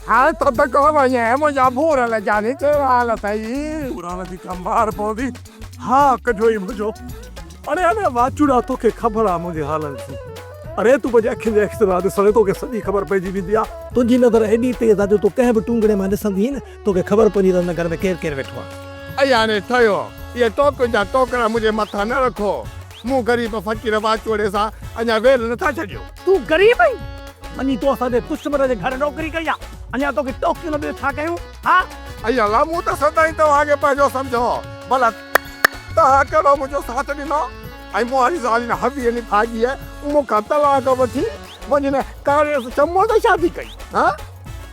هاڻ صدقو وڃي منهنجا ڀورل جاني ڪهڙو حال اٿئي. قرآن جي ڪا مار پوندي. ها ڪڍيو ئي منهنجو. اڙي اڙي واچوڙا توکي خبر آ منهنجي حالن جي. اڙي تون پنهنجي اکين جي ايڪسرا ڏسڻ توکي سڄي خبر پئجي ويندي آ. تنهنجي نظر ايڏي تيز آ جو تون ڪنهن به ٽونگڙي مان ڏسندين نه توکي خبر پوندي ته هن گهر ۾ ڪير ڪير ويٺو آ. اياڻي ٺهيو اهي ٽوڪن جا ٽوڪرا منهنجي مٿان نه رکو. مون غريب فقير واچوڙي سان اڃا وير نٿا ڇڏيو. تون غريب آهين؟ وڃي تو اسان جي دشمن جي گهر نوڪري ڪئي آ، اڃا توکي ٽوڪيون نه ٻيو ڇا ڪيون؟ ها؟ اي الله! مون ته سدائين توهان کي پنهنجو سمجهيو، ڀلا توهان ڪهڙو منهنجو ساٿ ڏنو؟ ۽ مون واري زال هن حويء نڀاڳيء مون کان طلاق وٺي وڃي هن ڪاري چموء سان شادي ڪئي. ها؟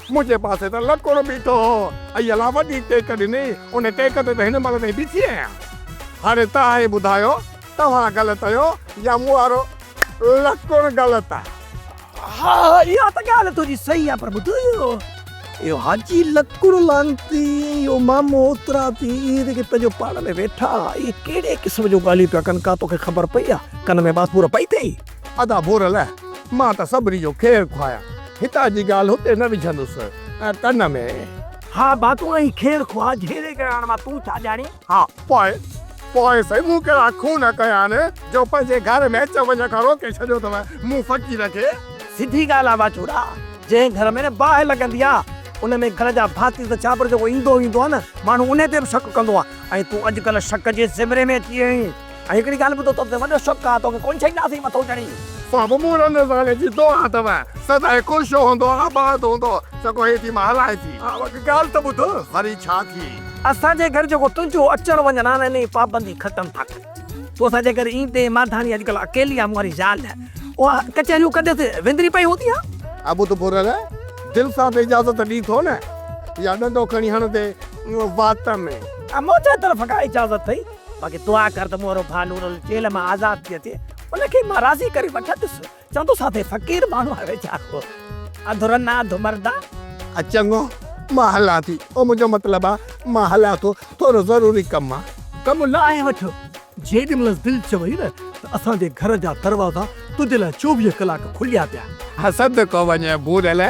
منهنجي پاسي ته لڪڻ بيٺو هو. اي الله! وڏي ٽيڪ ڏني، ان ٽيڪ تي ته هن مهل تائين بيٺي آهيان. هاڻي توهان ئي ٻڌايو، توهان غلط آهيو يا مون وارو لڪڻ غلط آهي؟ ها اها ته ڳالهه تنهنجي صحيح آهي پر ٻڌ اهو اهو حاجي لڪڻ لعنتي اهو مامو اتراتي اهي جيڪي پنهنجو پاڻ ۾ ويٺا اهي ڪهڙي قسم جون ڳالهيون پيا ڪن ڪا توکي خبر پئي آهي ڪن ۾ باسور پئي اٿئي. ادا ڀورل مان ته سڀني جو خير خواهه آهيان هتان جي ڳالهه هتي نه وجهندس ڪن ۾. ها با تون آهين خير خواهه جهيڙي ڪرائڻ مان تون ڇا ڄاڻين. ها پوء پوء سائين مون ڪهڙا خون ڪيا آهن جو پنهنجي گهر ۾ اچ وڃ کان روڪي ڇڏيو اٿو مون فقير کي. سڌي ڳالهه آ واچوڙا، جنهن گهر ۾ نه باهه لڳندي آ ان ۾ گهر جا ڀاتي ته ڇا پر جيڪو ايندو ويندو آ نه ماڻهو انهي تي به شڪ ڪندو آ ۽ تون اڄڪلهه شڪ جي زمري ۾ اچي ويو آهين ۽ هڪڙي ڳالهه ٻڌو تو تي وڏو شڪ آ توکي ڪونه ڇڏينداسين مٿو چڙهي. سڀ مون رن زالي جي دعا اٿو سدائين خوش هوندو آباد هوندو سگهو هي ٿي مان هلائي ٿي. ها ڳالهه ته ٻڌ. وري ڇا ٿي. اسان جي گهر جيڪو تنهنجو اچڻ وڃڻ آ نه انهي پابندي ختم ٿا ڪريون. تون اسان جي گهر ايندين مانڌاڻي اڄڪلهه اڪيلي آ مون واري زال اها ڪچهريون ڪنديس وندري پئي هوندي آ. ابو ته ڀورل دل سان ته اجازت ڏين ٿو نه يا ڏنڊو کڻي هڻندي وات ۾. ها منهنجي طرف کان اجازت اٿئي باقي دعا ڪر ته مون وارو ڀاء نورل جيل مان آزاد ٿي اچي ان کي مان راضي ڪري وٺندس. چوندو ساٿي فقير ماڻهو آهي ويچارو اڌ رن آ اڌ مرد آ. ا چڱو مان هلان ٿي. او منهنجو مطلب آ مان هلان ٿو ٿورو ضروري ڪم آ. ڪم لاهي وٺ. جيڏي مهل دل چوئي نه ته اسان جي گهر جا دروازا تنهنجي لاء 24 ڪلاڪ کليا پيا. ها صدقو وڃي ڀورل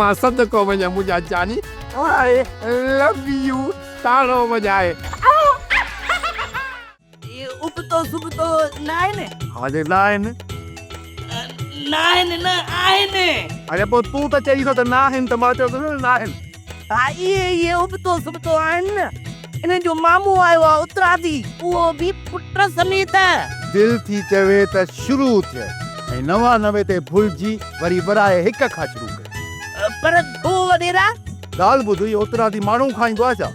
مان صدقو وڃي منهنجا جاني آء لو يو تاڙو وڄائي. اهي ابتو سبتو ناهن. ها جي ناهن. ناهن نه آهن. اڙي پوء تون ته چئين ٿو ته ناهن ته مان چيو ته ناهن. ها اهي اهي ابتو سبتو آهن نه. انهن جو مامو آيو آهي اترادي. اهو به پٽ سميت. دل ٿي چوي ته شروع ٿئي ۽ 99 تي ڀلجي وري ورائي هڪ کان شروع ڪري. پر ٿو وڏيرا. ڳالهه ٻڌ اهو اترادي ماڻهو کائيندو آهي ڇا؟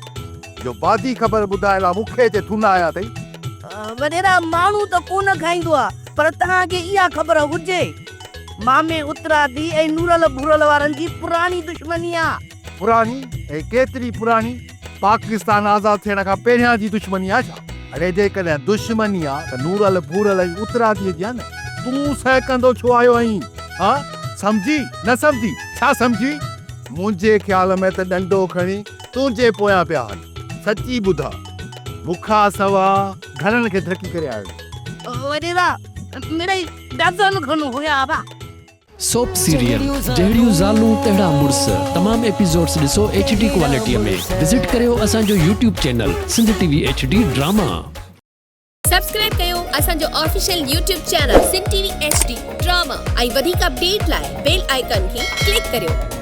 جو بادي خبر ٻڌائڻ لاء مون کي اچي ٿن آيا اٿئي. وڏيرا ماڻهو ته ڪونه کائيندو آ پر توهان کي اها خبر هجي مامي اترادي ۽ نورل ڀورل وارن جي پراڻي دشمني آ. پراڻي؟ ۽ ڪيتري پراڻي؟ پاڪستان آزاد ٿيڻ کان پهريان جي دشمني آ ڇا؟ اڙي جيڪڏهن دشمني آ ته نورل ڀورل ۽ اتراديء جي آ نه. تون سهڪندو ڇو آيو آهين؟ ها؟ سمجهي؟ نه سمجهي؟ ڇا سمجهي؟ منهنجي خيال ۾ ته ڏنڊو کڻي تنهنجي پويان پيا هلن. سچي ٻڌاء، مون کان سوا گهڻن کي ڌڪي ڪري آيو آهين؟ وڏيرا، مڙئي ڊزن کن هيا ڀا. سوپ سيريل جهڙيون زالون تهڙا مڙس تمام ايپيسوڊس ڏسو ايڇ ڊي ڪوالٽي ۾ وزٽ ڪريو اسان جو YouTube channel Sindh T V H D drama. Subscribe ڪيو اسان جو official YouTube channel Sindh T V H D drama ۽ وڌيڪ اپڊيٽ لاء بيل آئيڪان کي ڪلڪ ڪريو.